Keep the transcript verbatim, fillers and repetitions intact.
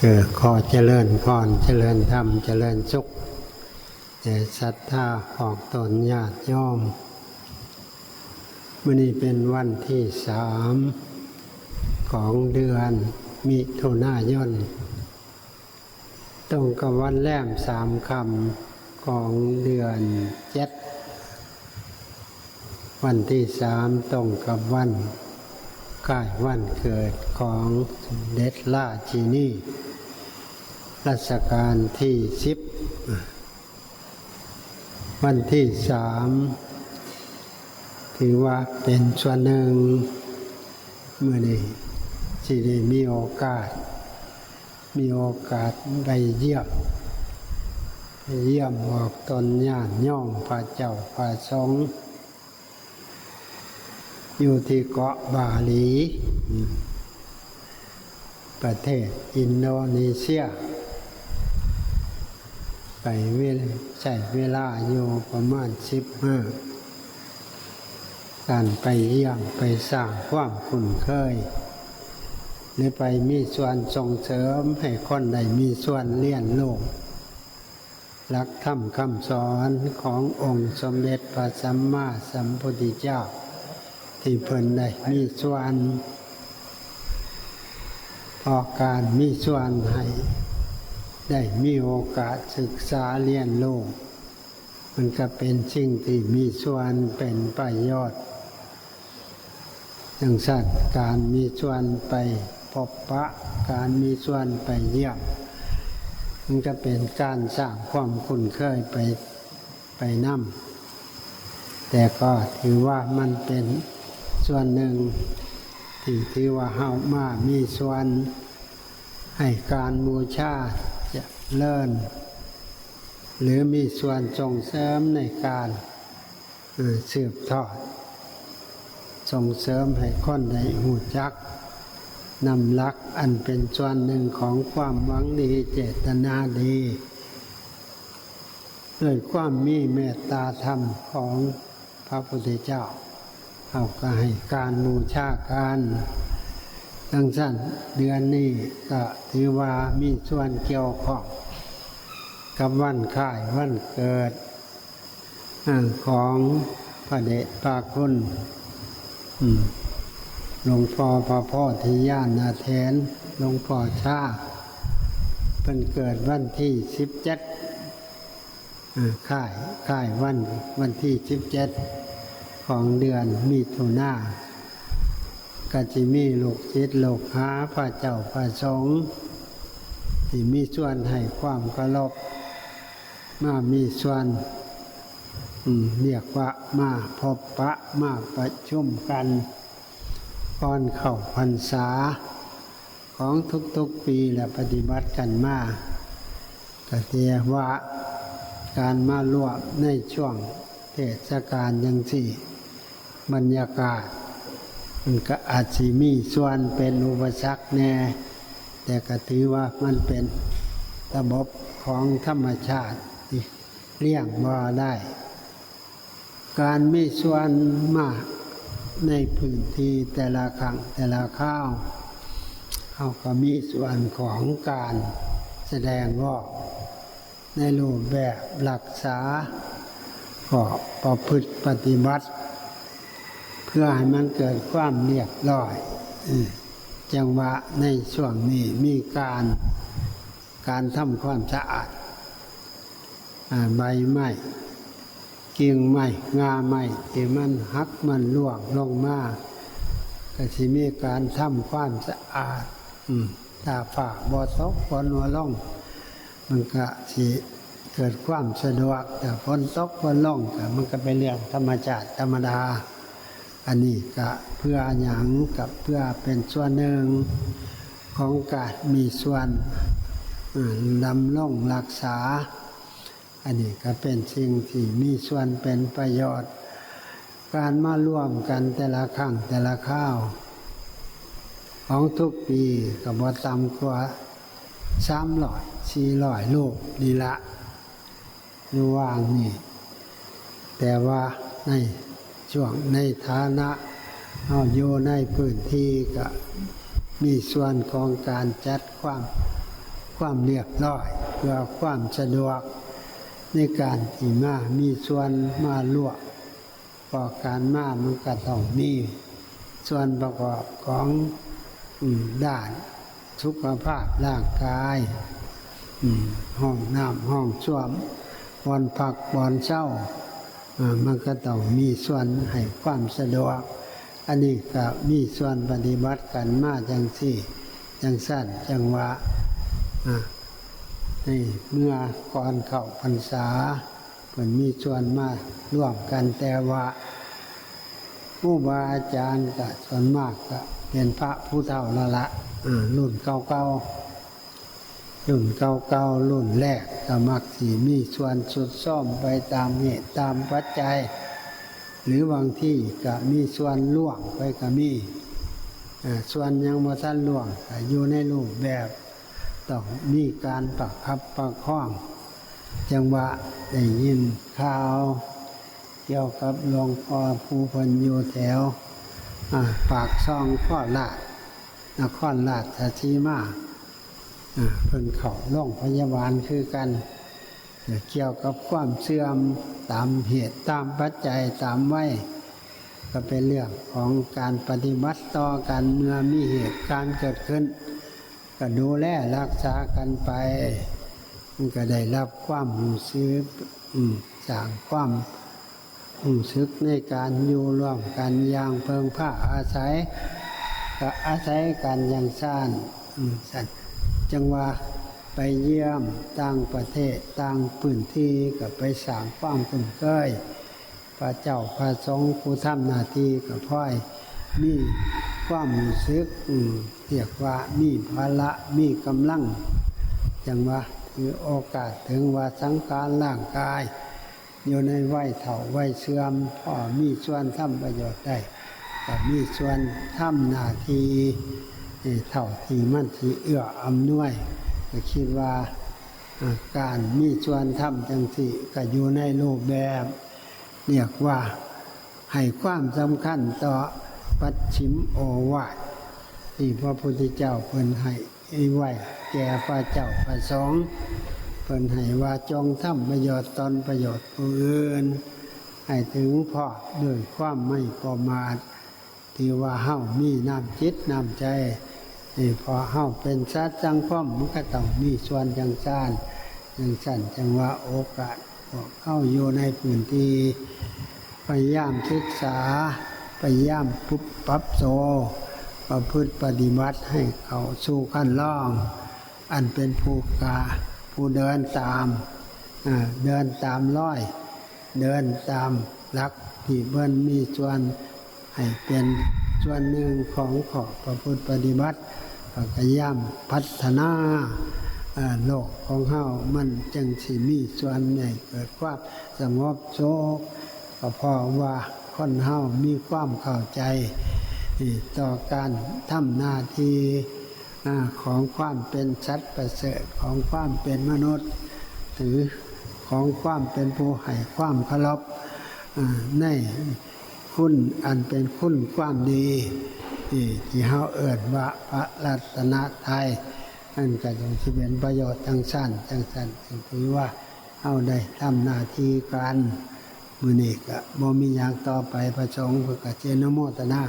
เออ ขอเจริญพร เจริญธรรม เจริญสุข แด่ศรัทธาของตนญาติโยม มื้อนี้เป็นวันที่สามของเดือนมิถุนายน ตรงกับวันแรมสามค่ำของเดือนเจ็ด วันที่สามตรงกับวันคล้ายวันเกิดของสมเด็จราชินีรัชกาลที่สิบ วันที่สาม ถือว่าเป็นส่วนหนึ่ง มื้อนี้สิได้มีโอกาส มีโอกาสได้เยี่ยม เยี่ยมออกตนญาติโยมพระเจ้าพระสงฆ์ อยู่ที่เกาะบาหลี ประเทศอินโดนีเซีย ไปเวล- ใช้เวลาอยู่ประมาณสิบมื้อ การไปเยี่ยมไปสร้างความคุ้นเคย หรือไปมีส่วนส่งเสริมให้คนได้มีส่วนเรียนรู้ หลักธรรมคำสอนขององค์สมเด็จพระสัมมาสัมพุทธเจ้า ที่เพิ่นได้มีส่วน เพราะการมีส่วนให้ได้มีโอกาสศึกษาเรียนรู้ มันก็เป็นสิ่งที่มีส่วนเป็นประโยชน์ จั่งซั้น การมีส่วนไปพบปะ การมีส่วนไปเยี่ยม มันก็เป็นการสร้างความคุ้นเคยไป ไปนำ แต่ก็ถือว่ามันเป็นส่วนหนึ่งที่ถือว่าเฮามามีส่วนให้การบูชาเจริญ หรือมีส่วนส่งเสริมในการ เอ่อ สืบทอด ส่งเสริมให้คนได้รู้จักนำหลักอันเป็นส่วนหนึ่งของความหวังดีเจตนาดี ด้วยความมีเมตตาธรรมของพระพุทธเจ้า เฮาก็ให้การบูชากัน จั่งซั้น เดือนนี้ก็ถือว่ามีส่วนเกี่ยวข้องกับวันคล้ายวันเกิด อ่า ของพระเดชพระคุณ อืม หลวงพ่อพระโพธิญาณเถร หลวงพ่อชา เพิ่นเกิดวันที่สิบเจ็ด อ่า คล้าย คล้ายวัน วันที่สิบเจ็ด ของเดือนมิถุนา ก็สิมีลูกศิษย์ลูกหาพระเจ้าพระสงฆ์ ที่มีส่วนให้ความเคารพ มามีส่วน อืม เรียกว่ามาพบปะ มาประชุมกัน ก่อนเข้าพรรษา ของทุกๆปีและปฏิบัติกันมา ก็เรียกว่าการมาร่วมในช่วงเทศกาลจั่งซี้ บรรยากาศมันก็อาจสิมีส่วนเป็นอุปสรรคแหน่ แต่ก็ถือว่ามันเป็นระบบของธรรมชาติที่เลี่ยงบ่ได้ การมีส่วนมาในพื้นที่แต่ละครั้งแต่ละคราว เฮาก็มีส่วนของการแสดงออกในรูปแบบรักษา ก็ประพฤติปฏิบัติ เพื่อให้มันเกิดความเรียบร้อย อืม จั่งว่าในช่วงนี้มีการ การทำความสะอาด อ่า ใบไม้ กิ่งไม้ ง่าไม้ ที่มันหักมันร่วงลงมา ก็สิมีการทำความสะอาด อืม ถ้าฟ้าบ่ตกฝนบ่ลง มันก็สิเกิดความสะดวก แต่ฝนตกฝนลงก็มันก็เป็นเรื่องธรรมชาติธรรมดา อันนี้ก็เพื่อหยัง ก็เพื่อเป็นส่วนหนึ่งของการมีส่วน เอ่อ ดำรงรักษา อันนี้ก็เป็นสิ่งที่มีส่วนเป็นประโยชน์ การมาร่วมกันแต่ละครั้งแต่ละคราว ของทุกปีก็บ่ต่ำกว่าสามร้อย สี่ร้อยรูปนี่ละ อยู่ว่างนี่ แต่ว่าในช่วง ในฐานะเฮาอยู่ในพื้นที่ก็มีส่วนของการจัดความ ความเรียบร้อย เพื่อความสะดวกในการที่มามีส่วนมาร่วม เพราะการมามันก็ต้องมีส่วนประกอบของ อืม ด้านสุขภาพร่างกาย อืม ห้องน้ำห้องส้วม บ่อนพักบ่อนเซา อ่า มันก็ต้องมีส่วนให้ความสะดวก อันนี้ก็มีส่วนปฏิบัติกันมาจั่งซี้จั่งซั้น จั่งว่า อ่า ในเมื่อก่อนเข้าพรรษา เพิ่นมีส่วนมาร่วมกัน แต่ว่าครูบาอาจารย์ก็ส่วนมากก็เป็นพระผู้เฒ่าแล้วละ อ่า รุ่นเก่าๆ รุ่นเก่าๆ รุ่นแรกก็มักสิมีส่วนทรุดโทรมไปตามเหตุตามปัจจัย หรือบางทีก็มีส่วนล่วงไปก็มี อ่า ส่วนยังบ่ทันล่วงก็อยู่ในรูปแบบ ต้องมีการประคับประคอง จั่งว่าได้ยินข่าวเกี่ยวกับหลวงพ่อผู้เพิ่นอยู่แถว อ่า ปากช่องโคราช นครราชสีมา อ่า เพิ่นเข้าโรงพยาบาลคือกัน เกี่ยวกับความเสื่อมตามเหตุตามปัจจัยตามวัย ก็เป็นเรื่องของการปฏิบัติต่อกัน เมื่อมีเหตุการณ์เกิดขึ้น ก็ดูแลรักษากันไป มันก็ได้รับความรู้สึก อืม สร้างความรู้สึกในการอยู่ร่วมกันอย่างเพิ่งพาอาศัย ก็อาศัยกันอย่างซั้น อืม ซั้น จั่งว่าไปเยี่ยมต่างประเทศต่างพื้นที่ ก็ไปสร้างความคุ้นเคย พระเจ้าพระสงฆ์ผู้ทำหน้าที่ก็พลอยมีความรู้สึก อืม เรียกว่ามีพละมีกำลัง จั่งว่าถือโอกาสถึงว่าสังขารร่างกาย อยู่ในวัยเฒ่าวัยเสื่อม พอมีส่วนทำประโยชน์ได้ ก็มีส่วนทำหน้าที่ เอ่อ เท่าที่มันสิเอื้ออำนวย ก็คิดว่า อ่า การมีส่วนทำจั่งซี้ก็อยู่ในรูปแบบ เรียกว่าให้ความสำคัญต่อปัจฉิมโอวาท ที่พระพุทธเจ้าเพิ่นให้ไว้แก่พระเจ้าพระสงฆ์ เพิ่นให้ว่าจงทำประโยชน์ตนประโยชน์ผู้อื่น ให้ถึงพร้อมด้วยความไม่ประมาท ที่ว่าเฮามีน้ำจิตน้ำใจ เอ้ย เพราะเฮาเป็นสัตว์สังคม มันก็ต้องมีส่วนจั่งซั้น จั่งซั้น จั่งว่าโอกาสพวกเฮาอยู่ในพื้นที่ พยายามศึกษา พยายามปรับ ปรับโต ประพฤติปฏิบัติให้เข้าสู่คันลอง อันเป็นผู้กล้า ผู้เดินตาม อ่า เดินตามรอย เดินตามหลักที่เพิ่นมีส่วนให้เป็นส่วนหนึ่งของข้อประพฤติปฏิบัติ พยายามพัฒนา อ่า โลกของเฮา มันจั่งสิมีส่วนให้เกิดความสงบสุข ก็เพราะว่าคนเฮามีความเข้าใจ เอ่อ ต่อการทำหน้าที่ อ่า ของความเป็นสัตว์ประเสริฐ ของความเป็นมนุษย์ หรือของความเป็นผู้ให้ความเคารพ อ่า ในคุณอันเป็นคุณความดี ที่ ที่เฮาเอิ้นว่าพระรัตนตรัย นั่นก็จั่งสิเป็นประโยชน์จั่งซั้น จั่งซั้น จั่งถือว่าเฮาได้ทำหน้าที่กัน มื้อนี้ก็บ่มีหยังต่อไป พระสงฆ์เพิ่นก็สิอนุโมทนา